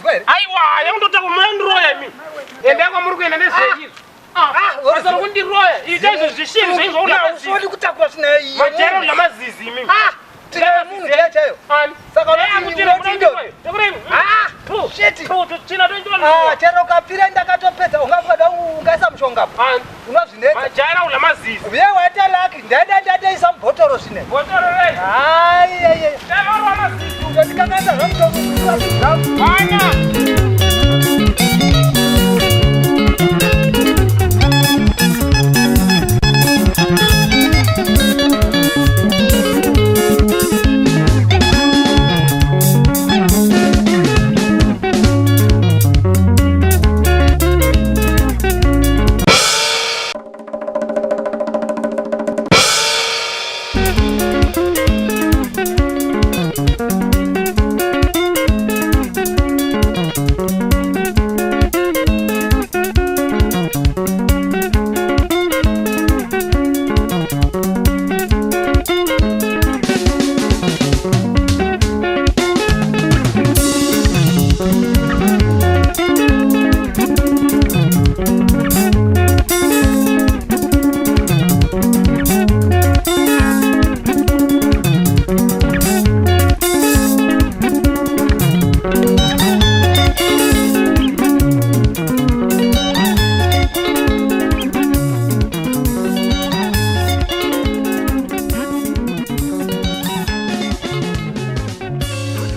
Wazvinzwa here? Aiwa, yakundotakwa munondiroya imi. Endai kwamuri kuenda nezvenyu. Ah, basa rokundiroya. Ita izvo zvishiri zvenyu zvakuda mazizi. Usodi kutakura svina iyi. Majero lamazizi imi. Ah, tine munhu chaiyo chaiyo. Ani? Saka Eh, unoti akutira unoti ndo. munondiroya. Takurai. Ah, Tu, shit. tu, tu, tsvina Ah, tondiroya. chero ukapfira ndakatopedza ungafada ungaisa mushonga apo. Ani? Unozvinetsa. Majara ula mazizi. Uye waita lucky ndaida ndatoisa mubhotoro zvine. Botoro rei. Ai ai ai. Tavarwa mazizi. Ungandikanganisa zvamushonga. Hanya.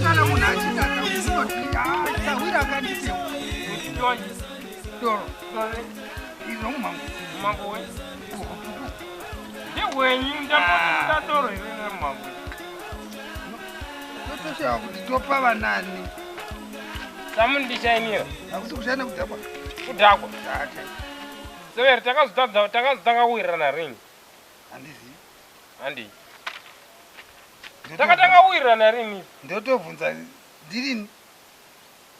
Kana munhu achidaka unoti sahwira akanditi doro izvo mumango. Mambo we. Ndehwenyu ndambotida doro here mambo. Totoshaya kuti topa vanani. Samundishainira. Hakusi kushaya nekudhakwa. Kudhakwa. Severi takazotadza takazotanga kuwirirana rini. Handizivi. Handi. Takatanga kuwirirana rini. Ndotobvunza ndirini.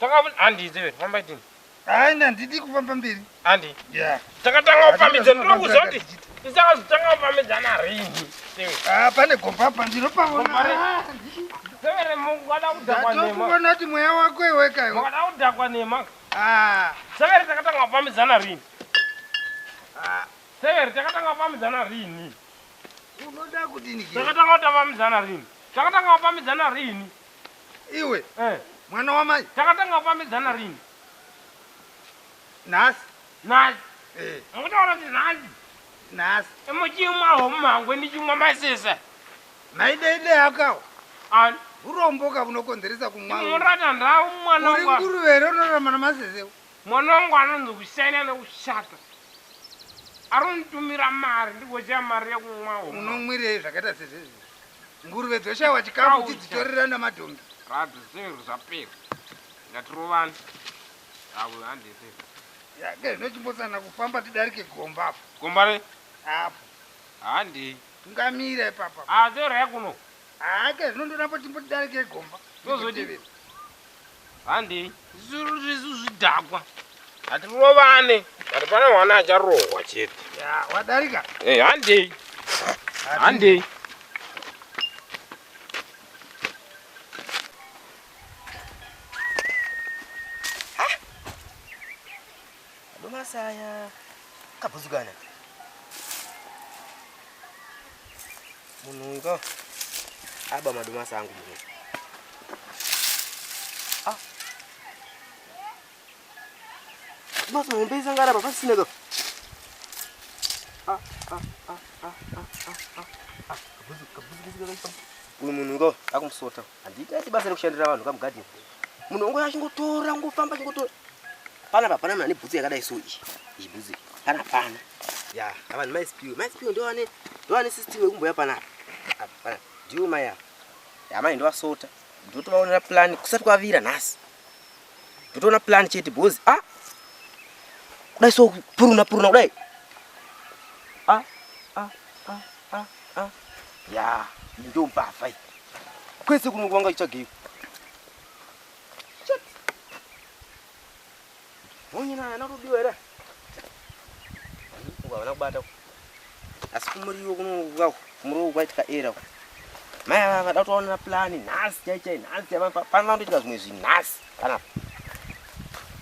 Taka handi Severi famba tini. Haina handidi kufamba mberi. Handi. Ya. Takatanga kufambidzana ndinokuziva kuti tisakazotanga kufambidzana rini. Severi. Ah, pane gomba apa ndinopaona. Severi mungada kudhakwa nema. Ndatokuona kuti mweya wako iwe kaiwe. Mungada kudhakwa nema. Ah, Severi takatanga kufambidzana rini. ah, Severi takatanga kufambidzana rini. unoda kudini ke? Takatanga kutafambidzana rini. Takatanga kufambidzana rini. Iwe Eh. mwana wamai Takatanga kufambidzana rini. nhasi. Nhasi. Eh, Mukutaura kuti nhasi. nhasi. Muchimwa mumangwe ndichimwa masesa. Maideide akawo. Ani. Urombo ka bunokonzeresa kumwa. Murata ndau mwana Uri wangu. nguruve here unorarama namasese. Mwana wangu anonzi kushaina nekushata. Aronitumira mari ndigoshaya mari yekumwa. Unomwirei zvakaita sezvezvi. Nguruve dzoshayiwa chikafu Aucha. chidzitorera namadhongi. Radhi sei zvapera. Ngatirovane. Avo handisi. Yake zvinochimbosana kufamba tidarike gomba apo. Gomba re Apo. handi. Tungamira ipapa. Ah, zero yakuno. Hake zvinondonapo timbotidarike gomba. Tozoti- Tigotevera. Handi. Zvisu zvidhakwa. Hatirovane. Kati pane mwana acharohwa chete. Ya, wadarika. Eh, handi. Handi. Masaya kabhuzukana munhu uyu ka aba madomasi angu munhu Ah. madomasi mahombe ese anga arapa pasisina ka Ah, ah, ah, ah, ah, ah, ah. Ah, kabhuzu kakaita. uyu munhu uyu ka akumusota handiiti basa rekushandira vanhu kamugadheni munhu ongo achingotora ngofamba achingotora panapa pana munhu ane bhutsu yakadai so iyi iyi bhutsu iyi pana pana ya ava ndi maisipiwe maisipiwe ndoane ndoane system yekumboya panapa apa panapa ndiwo mai ava ya mai ndovasota ndotovaonera plan kusati kwavira nhasi ndotoona plan chete because a kudai so puruna puruna kudai a a a a a ya iyi ndo mbavha iyi kwese kuno kwanga ichitsvagei Monyina ana rubiwa here? Ukaona kubata. Asi kumuriwo kuno kumuriwo kwaitika era. Mai ava vada kutoona plan nhasi chai chai nhasi chai pano vanotoitika zvimwe zvinhu nhasi panapa.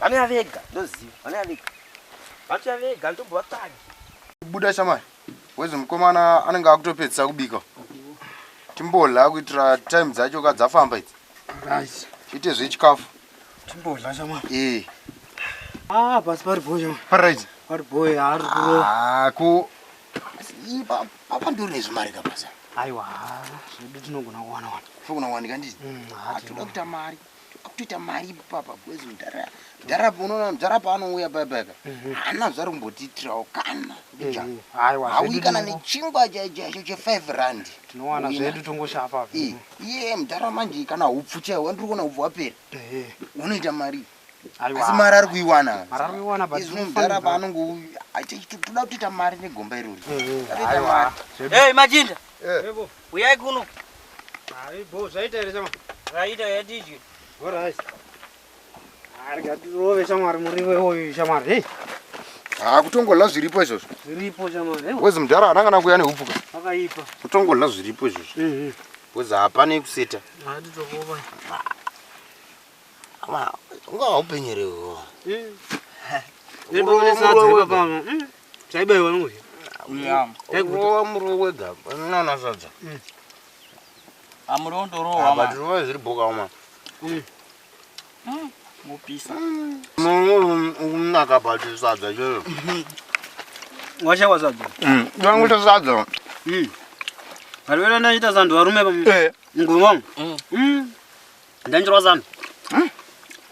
Vanouya vega, ndoziva. Vanouya vega. Vanouya vega, ndombovatsvagi. Buda shamwari. Wezi mukomana anenge akutopedzisa kubika. Timbohla kuitira time dzacho ka dzafamba idzi. Right. Tiite zvechikafu. Timbohla shamwari. Eh. Ah, pasi pari bho shamwari. Pari right. Pari bho hari kuro. Ah, ko papa ndori nezvimari ka basa. Aiwa, zvedu tinogona kuwana wana. Tinogona kuwanika ndizvo. Mm, Toda kuita mari. Toda kutoita mari papa bwezi mudhara. Mudhara unoona mudhara paanouya paya paya. Haana zvaari kumbotiitirawo kana. Mbijana. Aiwa, Hauyi zvedu kana tino- nechingwa chaicho che 5 rand. Tinowana Uina. zvedu tongoshapa. Eh, iye mudhara manje kana hupfu chaiwo ndiri kuona hupfu hwapera. Eh. Unoita mari. Aiwa. Asi mari ari kuiwana. Mari ari kuiwana, but Izvi mudhara tinofanirwa- paanongouya toda kutoita mari negomba irori. Eh, Toda aiwa. mari. Zvedu. Hey, machinda. Eh. Uyai kuno. Hai, bho zvaita here shamwari? Zvaita yatidye. Alright. Arga tirove shamwari muriwo iwoyu shamwari. Hey, Ah, kutongola zviripo izvozvo. zviripo shamwari. Hey, Wezi mudhara haana kana kuuya nehupfu ka. pakaipa. Kutongola zviripo izvozvo. Mhm. Wezi hapana kuseta. Hatitokopa. Ama ungava upenyerewo. Ndipo pane sadza ipapa. Chaibaiwa nongozi. Urova muriwo wega. Nana sadza. Amurondorowa Apa tirova zviri bhoka uma. Mupisa. Unaka but sadza chero. Washawa sadza. Ndangota sadza. Varwere ndaita zandu varume pa Eh. mugumi wangu. Ndanjirwa zandu.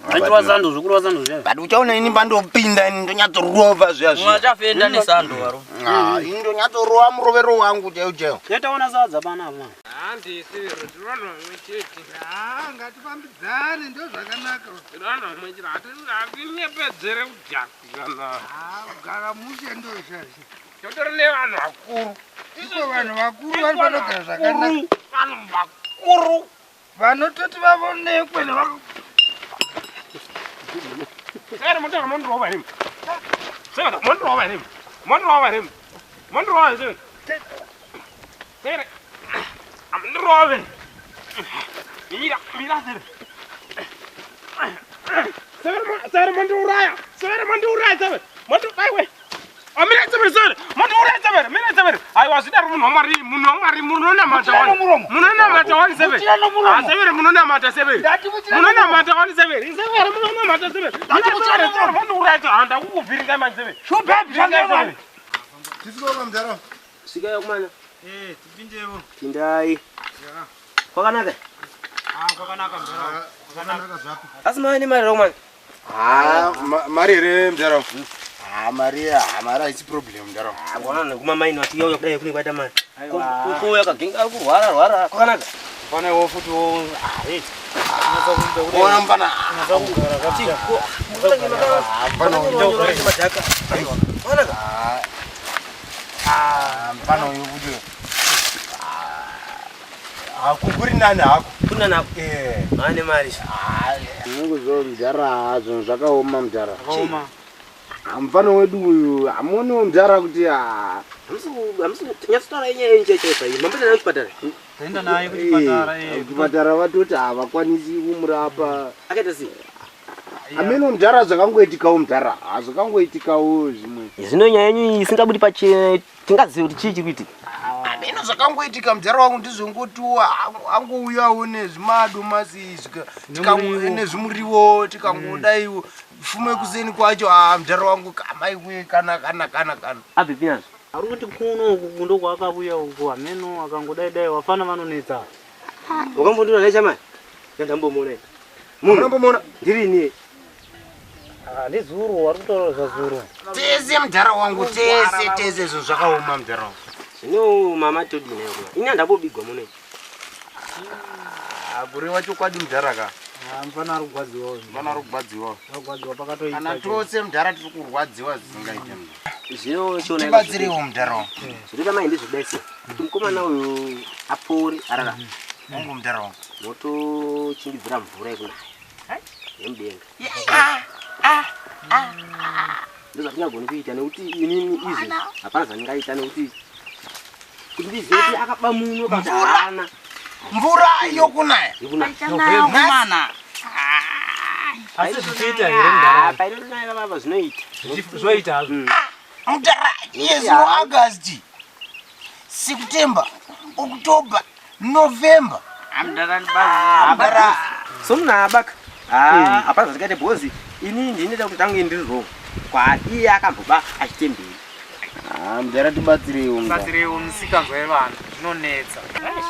Ndanjirwa zandu zvokurwa zandu zviya. But uchaona ini pandopinda ini ndonyatsorova zviya zviya. Mwachafenda nesando varume. Ah, ini ndonyatsorova murovero wangu chaiwo chaiwo. Taona sadza panapa. Handisi tiri vanhu vamwe chete. Ah, ngatifambidzane ndo zvakanaka. Tiri vanhu vamwe chete. Hatinyepedzere kudhakana. Ah, kugara mushe ndo izvozvo. Totori nevanhu vakuru. Iko vanhu vakuru vari panogara zvakanaka. Vanhu vakuru. Vanototi vavonekwe neva Sere motora mondirova imi. Sere mondirova imi. Mondirova imi. Mondirova sere. Sere. Amundirove. Mira, mira sere. Sere, sere mondiuraya. Sere mondiuraya sere. Mondi aiwe. Amira sere sere. Mondiuraya sere. Mira sere. Aiwa zvidaro munhu waMwari, munhu waMwari munonamata wani. Munonamata wani sere. Ah sere munonamata sere. Munonamata wani sere. Sere munonamata sere. Mira sere mondiuraya sere. Handakukuvhiringai manje sere. Vhiringai sere. Tisikoka mudhara. Svikai kumana. Eh, tipindewo. Pindai. Kwakanaka. Ah, kwakanaka mdara. Zvakanaka zvako. Asi mava nemari here kumana? Ah, mari here mudhara? Ah, mari, ah, mari haisi problem mudhara. Ngwana kumamaini vachiyauya kudai kune kwaita mari. Aiwa. Kuuya kagenga ari kurwara rwara. Kwakanaka. Pane wo futi wo. Ah, hey. Ona mfana. Unatsa kugara kapita. Ah, mfana uyu. Madhaka. Kwakanaka. Ah, mfana uyu kuti. Ah, kuri nani hako? Kuna nako. Eh. Mava nemari. Ndinongozwa mudhara zvinhu zvakaoma mudhara. Zvakaoma. Mfana wedu uyu hamuoniwo mudhara kuti ah, Hamusi nyatsotaura inyaya yenyu chaiyo chaiyo iyi. Mamboenda nayo kuchipatara. Taenda naye kuchipatara eh, eh. kuchipatara vatoti havakwanisi kumurapa. Akaita sei? Hameno mudhara zvakangoitikawo mudhara. Ah, zvakangoitikawo zvimwe. Zvino nyaya yenyu iyi isingabudi pachena tingazive kuti chii chiri kuitika. Hameno zvakangoitika mudhara wangu ndizvongotiwo angouyawo nezvimadomasi Nemuriwo. nezvimuriwo tikangodaiwo fume kuseni kwacho ah mudhara wangu kamaiwe kana kana kana kana. Abvepi nazvo? Ari kuti kuno uku ndo kwaakabuya uku hameno akangodai dai wafana vanonetsa. Wakambondiona naye chamani? Ndambomuona ini. Munombomuona? Ndirini? Ah, ndizuro wari kutaura zvazuro. Tese mudhara wangu tese tese zvinhu zvakaoma mudhara wangu. Zvino mama todii nayo kuma. Ini handambobigwa muno. Ah, kureva chokwadi mudhara ka. Ah, mfana ari kugwadziwa uyu. Mfana ari kugwadziwa. Ari kugwadziwa pakatoipa. Kana tose mudhara tiri kurwadziwa zvisingaite. Zvino chiona Tibatsireiwo mudhara wangu. Zvinoita mai ndezvodai sei? Kuti mukomana uyu apore ararama. Wangu mudhara wangu. Motochingidzira mvura yekunaya. Yemudenga. Ndozvatingagoni kuita nekuti inini izvi hapana zvandingaita nekuti kuti ndizive kuti akaba muno kana kuti haana. Mvura yokunaya. Yekunaya. Kumana. Asi zvichiita here mudhara? Painotonaya baba zvinoita. Zvoita hazvo. Mudhara, yes, no August, September, October, November. Mudhara. So munhu abaka. Ah, hapana zvandikaite because ini ndinoita kuti tange ndiri wrong. Kwaari iye akamboba achitembei. Ah, mudhara tibatsireiwo mudhara. Batsireiwo musikanzwa yevana zvinonetsa.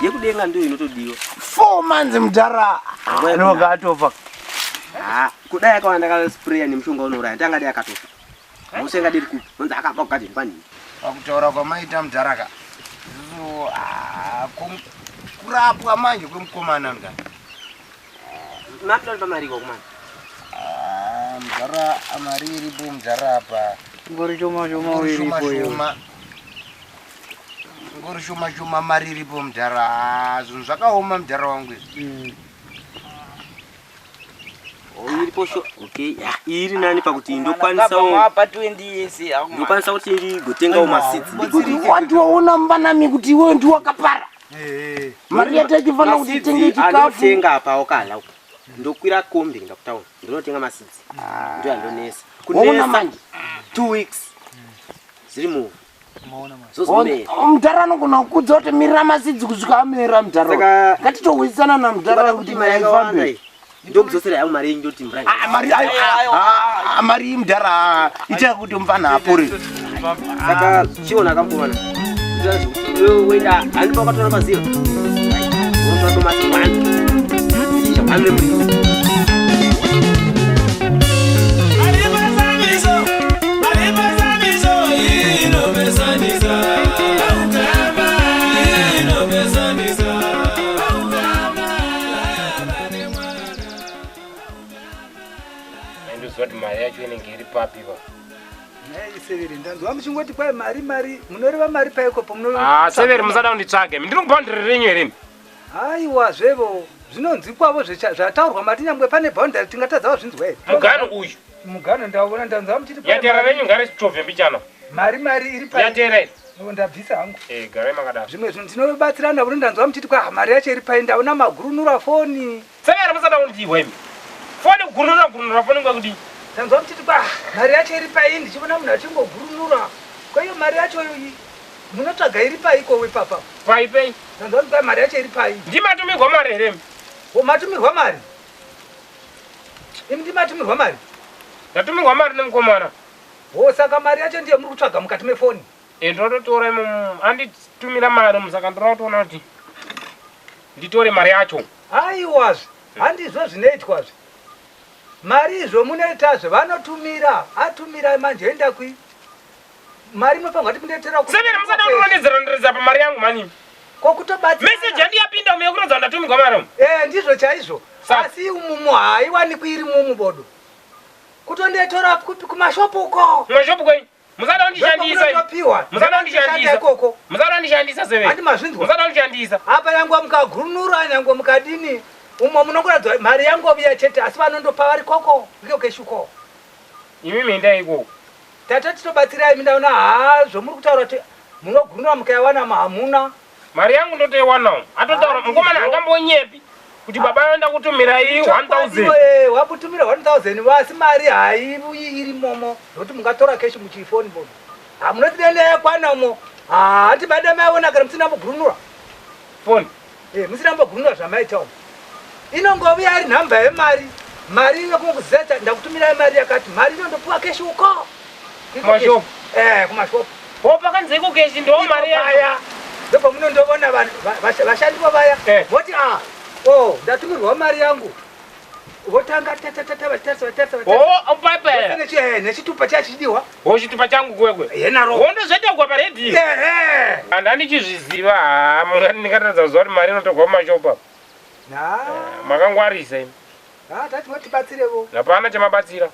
Yekudenga ndiyo inotodiwa. 4 months mudhara. Anonga atofa. Ah, kudai akawanda akaspreya nemushonga unouraya ndangadai akatofa. Musenga diri kupi? Nonzi akabva kugadheni kwanini. Pakutaura kwamaita mudhara ka. Isusu ah, kurapwa manje kwemukomana mudhara. Mapinda pamari iko kumana. Ah, mudhara mari iripo mudhara apa. Ngori shoma shoma Ngori shoma iripo iyo. shoma. Ngori shoma shoma mari iripo mudhara. Ah, zvinhu zvakaoma mudhara wangu izvi. Oh, iripo sho. Okay, ya, iri nani pakuti ndokwanisawo Mapa 20 years akumana. ndokwanisa kuti ndigotengawo maseeds ndigo Wandiwaona mbanami kuti iwewe ndiwakapara. Mari yatachifanira kuti titenge chikafu. Andotenga apa wakala uko. Ndokwira kombi kuenda kutauni. Ndinotenga maseeds. Ndiyo andonesa. Waona Kunesa manje. 2 weeks. Zviri muvhu. Maona manje. Zvozomera. Mudhara anogona kukudza kuti mirira masidzi kusvika amera mudhara. Saka- Ngatitohwisana namudhara Ndobata kuti kuti mari mari yakawanda ifambe. iyi. Ndokudzosera yangu mari yenyu ndoti mvura. Ah, mari ayo ah, ah, mari iyi mudhara ah, ita kuti mufana apore. Saka chiona kamukomana. Iwe wenda handipa wakatora maziva. Unotora domasi 1. Shabani remuriwo. Ndoziva kuti mari yacho inenge iri papi pa. Nhai Severi, ndanzwa muchingoti kwai mari mari, munoreva mari paiko pamuno. Ah, Severi musada kunditsvage. Ndiri kubhaundari renyu here? Aiwa zvevo, zvinonzikwavo zvataurwa mati nyangwe pane boundary tingatadzawo zvinzwa here. Mugano uyu. Mugano ndaona ndanzwa muchiti kwai Yatera mari- renyu ngarisichovhe mbichana. mari mari iri pai. Yatera iri. Ndabvisa hangu. Eh, garai makadaro. Zvimwe zvinhu tinobatsirana kuti ndanzwa muchiti kwa mari yacho iri pai ndaona magurunura foni. Severi musada kundihwa imi. Foni gurunura gurunura foni ngakudii? Ndanzwa muchiti kwa mari yacho iri pai ndichiona munhu achingogurunura. Kwa iyo mari yacho iyi munotsvaga iri pai ikowe papa. Pai pei. Ndanzwa kuti kwai mari yacho iri pai. Ndimatumirwa mari here imi? Wo matumirwa mari. Imi ndimatumirwa mari. Ndatumirwa mari nemukomana. Wo saka mari yacho ndiye muri kutsvaga mukati mefoni. Eh, ndototora imomo. Anditumira mari saka ndoda kutoona kuti nditore mari yacho. Aiwazve, handizvo zvinoitwazve. Mari izvo munoitazve vanotumira, atumira manje enda kui. Mari inofanirwa kuti mundoitera ku. Severi musada kundinonedzera ndereza pamari yangu mani. Kokutobatsira. Meseji yandiyapinda umu yekuratidza kuti ndatumirwa mari umu. Eh, ndizvo chaizvo. Saka- Asi umumu haiwanikwi iri mumu bodo. Kutondetora kupi kumashopu uko. Kumashopu kwenyu. Musada kundishandisa. imi. Ndopamunotopiwa. Musada kundishandisa. ikoko. Musada kundishandisa Severi. Handi mazvinzwa. Musada kundishandisa. Apa nyangwe mukagurunura nyangwe mukadini. Umwe munongoradzwa mari yangovuya chete asi vanondopa vari koko ndiko keshuko. Imi menda ikoko. Tata titobatsirai mindaona haa zvomuri kutaura kuti munogurunura mukaiwana hamuna. Mari yangu ndotoiwanawo. Atotaura Ah, mukomana ndizvo. angambonyepi kuti baba vaenda kutumira iyi 1000. Wakutumira 1000 asi mari haiuyi iri momo nokuti mungatora keshi muchifoni bodo. Hamunoti denda yakwana umo. Handi bada maiona kana musina kugurunura. Foni. Eh, musina kumbogurunura zvamaita umo. Inongovuya iri nhamba yemari. Mari yekungokuziva ndakutumirai mari yakati mari inondopiwa keshi uko. Kumashopu. Eh, kumashopu. Wo pakanzi iko keshi ndo mari yacho. Paya. Ndopamunondoona vanhu vashandi vavaya Eh. voti ah oh ndatumirwa mari yangu votanga tatatata vachitarisa vachitarisa vachitarisa. Oh, papa. Nechitupa chachidiwa Wo chitupa changu kwekwe. yenaro Wo ndozvaitagwa paredhiyo. ehe Handichizviziva haa mungati ndingatadza kuziva kuti mari inotogwa mumashopu apa. na Makangwarisa imi. ah tati votibatsirevo Hapana chamabatsira.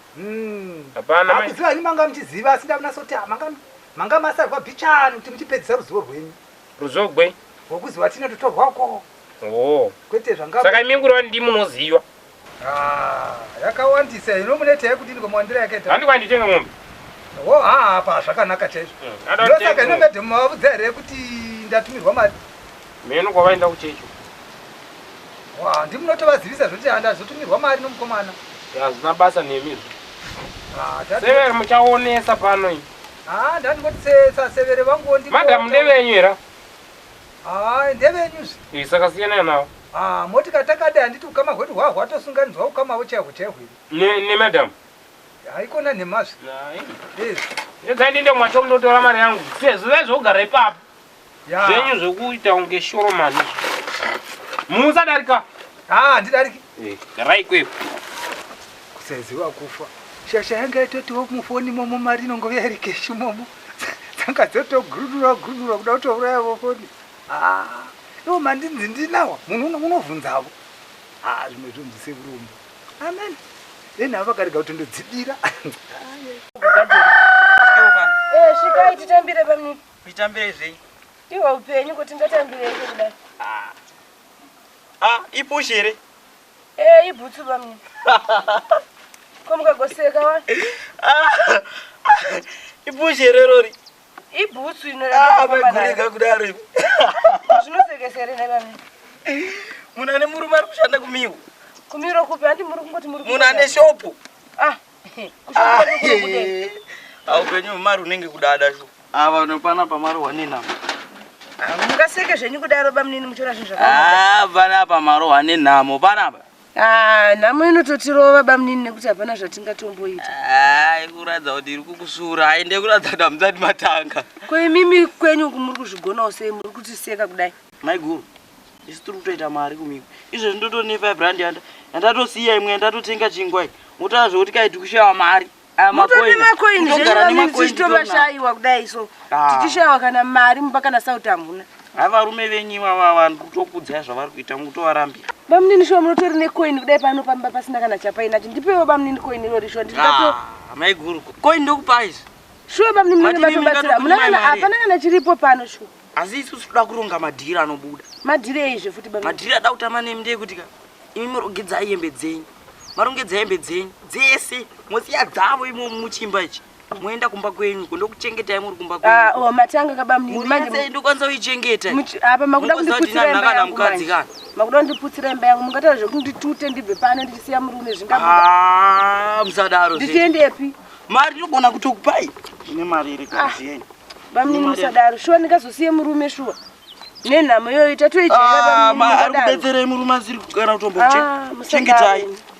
Hapana mai. akuziva henyu manga muchiziva asi ndakunasoti ah, manga masarwa bhichani kuti muchipedzisa ruzivo rwenyu Ruzivo gwei. rwokuziva tinototorwako Oh. kwete zvanga Saka imi kureva ndimi munoziva. Ah, yakawandisa ino munoita yekudini kwamawandiro yakaita Handi kwanditenga mombe. wo haa pa zvakanaka chaizvo Ada ndosaka kutenga ino mombe. medhemu mavabvudza here kuti ndatumirwa mari Mheno kwavaenda kuchechi. wa ndimunotovazivisa zvoti handazotumirwa mari nomukomana. Hazvina basa nemi izvo. Severe muchaonesa pano iyi. Ah, ndandingoti sasevere vangu ndi. Madam ndevenyu here? Ah, ndevenyu zve. Eh, saka siyanai navo. Ah, moti katakadai handiti ukama hwedu hwa hwatosunganidzwa ukama chaihwo chaihwo here. Ne madam. Haikona nhemazve. Hai. Edzai ndiende mwacho munotora mari yangu. Sezvo zvogara ipapo. Zvenyu zvekuita kunge shoromani. Musadarika. Ah, handidariki. Eh, garai ikweyo. Kusaziva kufa. Shasha yanga itotiwo mufoni momo mari inongove iri keshi momo. Dzanga dzotogurunura gurunura kuda kutouraya vofoni. Ah, iwo mandinzi ndinawa. Munhu unovhunzavo. Ah, zvimwe zvinhu sekurumba. Amen. Then ava vakarega kutondodzidira. Eh, svikai titambire pamini. Mitambire zvenyu. Iwe upenyu kuti ngatambirei kudai. Ah, ipushi here? Eh, ibhutsu pamini. Ko mukagoseka wa? Ipushi here rori? Ibhutsu ino. Ah, maigurega kudaro. Zvinosekesa here nhai pamini? Munhu ane murume ari kushanda kumiwo. Kumiro kupi? Handi muri kungoti muri. Munhu ane shopu. Ah. Kushopu kuri Aupenyu hwemari unenge kudada shu. Ava panapa marohwa nenhamo. Mungaseke zvenyu kudaro bamunini muchiona zvinhu zvakanaka. Ah, panapa marohwa nenhamo panapa. Ah, nhamo inototirova bamunini nekuti hapana zvatingatomboita. Ah, ikuratidza kuti iri kukusura, hainde kuratidza kuti hamusati matanga. Ko imimi kwenyu uku muri kuzvigonawo sei muri kutiseka kudai? Maiguru, isu tiri kutoita mari kumiko. Izvezvi ndotone 5 rand yanda yandatosiya imwe yandatotenga chingwa iyi. Motaura zvekuti kai tikushaya mari. Aya Mutone makoini zvenyu Togara bamunini nemakoini tichitobashayiwa kudai so. Ah. Tichishayiwa kana mari mumba kana sauti hamuna. Hai varume venyu ivava vanhu kutokudzai zvavari kuita mukutovarambira. Bamunini shuwa munotori nekoini kudai pano pamba pasina kana chapainacho. Ndipewo bamunini koini irori shuwa ndingato Ah, maiguru, koini ndokupai izvi. Shuwa bamunini Mati munenge mimi matobatsira. Muna ndingatokupai kana mari. hapana kana chiripo pano shuwa. Asi isusu toda kuronga madhiri anobuda. Madhiri eizve futi bamunini. Madhiri ada kutamba nemi ndeyekuti ka imi murongedzai hembe dzenyu. Marongedza hembe dzenyu dzese mosiya dzavo imomo muchimba ichi. Moenda kumba kwenyu ndokuchengetai muri kumba Ah, kwenyu. oh, matanga ka bamunini Mhuri manje yese ndokwanisa kuichengeta. Apa makuda Munoziva kuti kundiputsira ndina imba kana yangu mukadzi manje. kana. Makuda kundiputsira imba yangu mungataura zvekunditute ndibve pano ndichisiya murume zvingabuda. Ah, musadaro. zve. Ndichiendepi? Mari ndinogona kutokupai. Ine mari iri kazi yenyu. Bamunini Mari musadaro. Shuwa ndingazosiye murume shuwa. Nenhamo iyoyo tatoijaira Ah, bamunini ari musadaro. kubetserei murume asiri kana Ah, kutombokuchengetai. musadaro.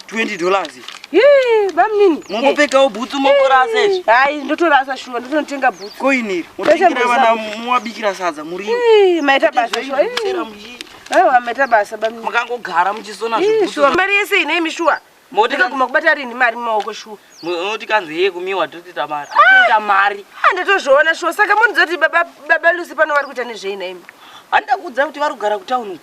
$20. Yee, bamunini. Mungopfekawo bhutsu mongorasa izvi. Hayi, ndotorasa shuwa, ndotonotenga bhutsu. Koini iri. Motengera vana muwabikira sadza muriwo. Ii, maita basa shuwa. Ii. Aiwa, maita basa bamunini. Makangogara muchisona Ii, zvibhutsu. shuwa mari yese ine shuwa. Ndikaguma kubata rini mari mumaoko shuwa. Munoti kanzi yeye kumiwa totoita mari. Toita mari. Ah, ndatozviona shuwa. Saka munozoti baba baba Lucy pano vari kuita nezvei naimi? Handida kuudza kuti vari kugara kutauni uku.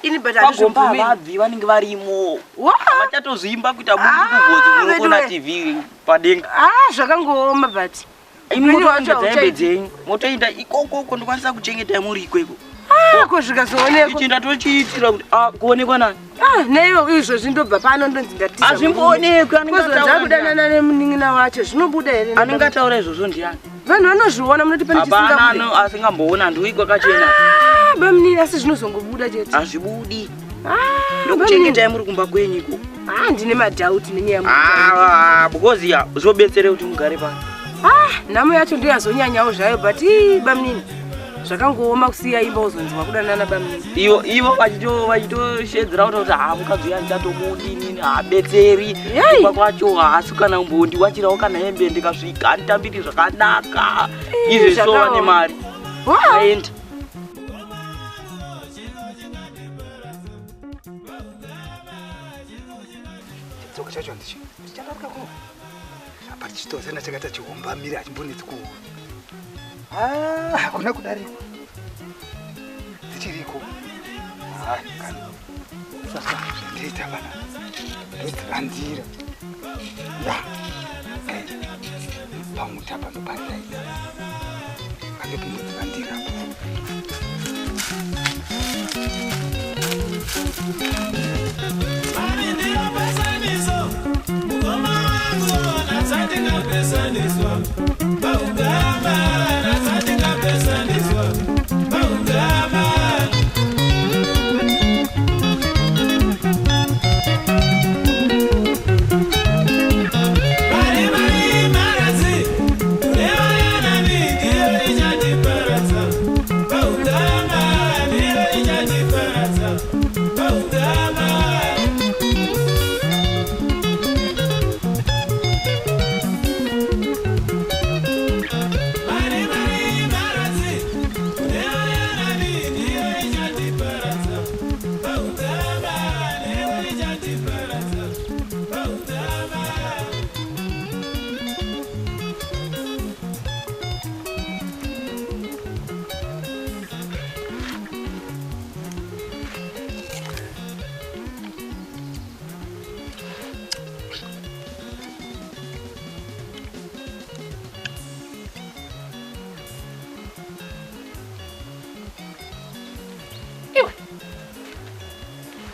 Ini but Pagomba handizvibvumi. havabvi vanenge varimo. Wa! Vachatozvimba kuita bundu kugodzi munoona veduwe. TV padenga. Ah, zvakangooma but. Imi Upenyu hwacho motorongedza hembe hauchaiti. dzenyu. Motoenda ikoko uko ndokwanisa kuchengetai muri ikweko. Ah, ko zvikazoonekwa. Ichi ndatochiitira kuti ah kuonekwa nani? Ah, neiwo izvozvi ndobva pano ndonzi ndatiza. Hazvimboonekwi, anenge Kozonzi ataura akudanana nemunin'ina wacho zvinobuda here? Anenge ataura izvozvo ndiani? Vanhu vanozviona munoti pane Hapana chisingabude. asingamboona ndui kwakachena. Ah, bamunini asi zvinozongobuda chete. Hazvibudi. Ah, Ndokuchengetai muri kumba kwenyu iko. Ah, ndine madhauti nenyaya Ah, because ya zvobetsere kuti mugare pano. Ah, nhamo yacho ndiyo yazonyanyawo zvayo but ii bamunini zvakangooma kusiya imba uzonzi wakudanana bamunini. Ivo ivo vachito vachitoshedzera kuti ha mukadzi uya ndichatomudi inini haabetseri. Yei. Kumba kwacho haasi kana kumbondiwachirawo kana hembe ndikasvika anditambiri zvakanaka. Ii, Izvezvi so zvakaoma. vane mari. Wow. Aenda. Chitsoka chacho handichi. Tichadarika ko. Apa tichitozana chakaita chihombamire achimbonetsi kuona. Ah, hakuna kudarika. Dzichiriko. Ah, kana. Sasa zvandiita pana. Ndodzivandira. Ya. Eh. Pamuti apa ndopandaita. Kandopindodzivandira.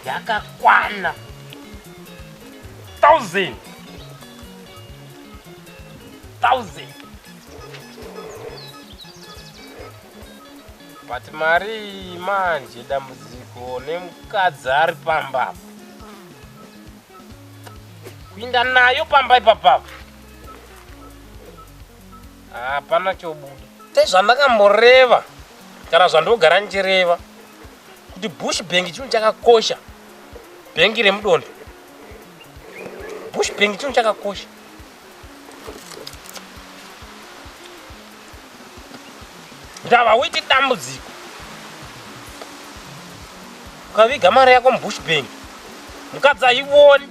Yakakwana 1000 1000, but mari iyi manje, dambudziko nemukadzi ari pamba apa, kuinda nayo pamba ipapapo hapana chobuda. Sezvandakamboreva kana zvandogara ndichireva kuti Bush Bank chinhu chakakosha, bhengi remudondo, Bush Bank chinhu chakakosha. Ndava uiti dambudziko ukaviga mari yako muBush Bank, mukadzi aioni.